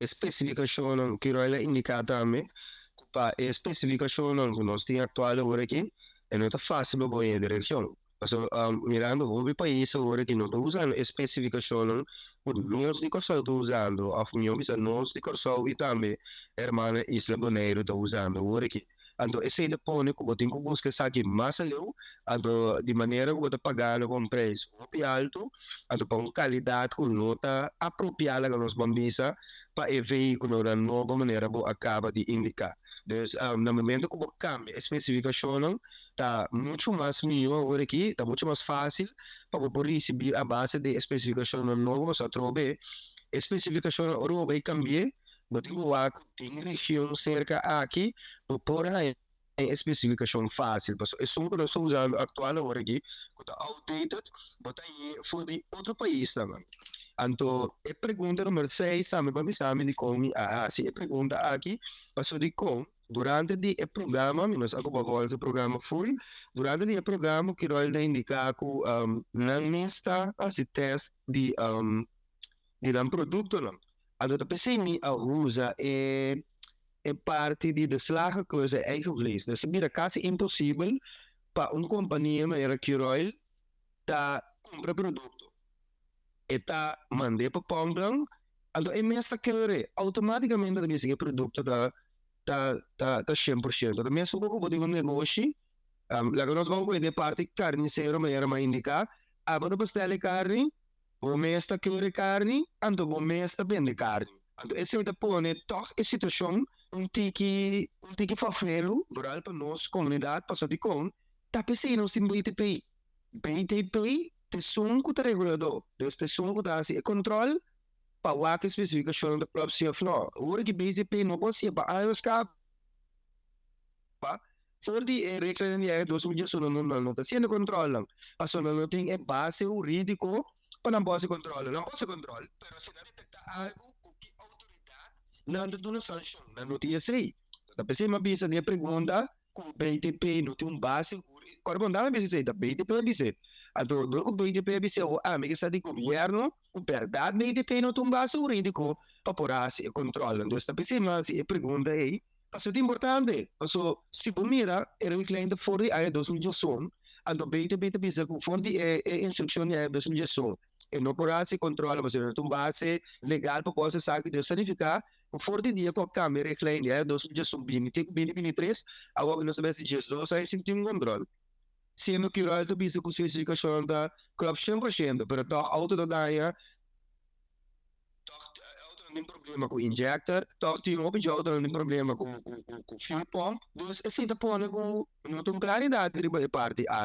Spesifikashonnan Curoil a indiká tambe ku pa e spesifikashonnan ku nos tin aktual awor aki e no ta fásil pa pone e direkshon. Pasobra mirando hopi pais awor aki no ta usando e spesifikashonnan ku nos di Kòrsou ta usando òf mihó bisa nos di Kòrsou i tambe hermana isla Boneiru ta usando awor aki. Anto esei ta pone ku bo tin ku buska esaki mas aleu, anto di manera ku bo ta pagando pa un preis hopi altu, anto pa un kalidat ku no ta apropiá, laga nos ban bisa, pa e vehíkulonan nobo manera bo a kaba di indiká. Dus na momento ku bo kambia e spesifikashonnan ta muchu mas mihó awor aki, ta muchu mas fásil pa bo por risibí a base di e spesifikashonnan nobo, pasobra atrobe e spesifikashonnan ora bo bai kambi'é, Bo tin ku wak den region serka aki bo por haña e spesifikashon fásil. Pasobra esun ku nos ta usando aktual awor aki ku ta outdated bo ta hañ'é for di otro paisnan. Anto e pregunta number seis tambe bo a bisa mi dikon mi a hasi e pregunta aki pasobra dikon durante di e programa, mi no sa ku bo a volg e programa full, durante di e programa Curoil ta indiká ku nan mes ta hasi tèst di di nan produktonan. Anto ta p'esei mi a usa e e parti di de slagerkeuze e eigen vlees. Dus ta bira kasi imposibel pa un kompania manera Curoil ta kumpra produkto, e ta mand'é pa pòmpnan, anto e mes ta keur'é. Outomátikamente ta bisa ku e produkto ta ta ta ta 100%. Ta mesun ku bo tin un negoshi, laga nos ban kuenta e parti karnisero manera mi a indiká, abo ta bestèl e karni, Bo mes ta kere karni, anto bo mes ta bende karni. Anto esei ta pone tòg e situashon un tiki un tiki fafelu, vooral pa nos komunidat, pasobra dikon ta p'esei nos tin BTP. BTP ta esun ku ta reguladó, dus ta esun ku ta hasi e kòntròl pa wak e spesifikashonnan ta klòp si òf nò. Ora ki BTP no por hasié pa años kaba, For di e reglanan di aña 2011 nan no ta haciendo controlnan, pasobra nan no tin e base huridico pa nan por haci control. Nan por haci control, pero si nan detecta algo cu ki autoridad nan ta duna sancion, nan no tin esey. Ta p'esey mi a bisa den e pregunta cu BTP no tin un base huridico. Ora bo andaba a bisa esey, ta BTP a bis'e. Anto dor cu BTP a bis'e awor ami ke sa di gobierno cu berdad BTP no tin un base huridico pa por haci e controlnan. Dus ta p'esey mi a haci e pregunta ey. Pasobra ta importante, paso si bo mira e richtlijn ta for di aña 2011, anto BTB ta bisa ku for di e instrukshon di aña 2011 e no por hasi kontrole pasobra no ta un base legal pa por hasi esaki, dus ta nifiká ku for di dia ku a kambia e richtlijn di aña 2011 bini te ku 2023 awor nos ta mester 12 aña sin tin un kontrol. Siendo ku Rural ta bisa ku spesifikashon ta klòp 100%, pero tòg outo ta daña. Tòg outonan tin problema ku injector, tòg tin hopi dje outonan tin problema ku fuel pump. Dus esei ta pone ku no ta un klaridat riba e parti aki.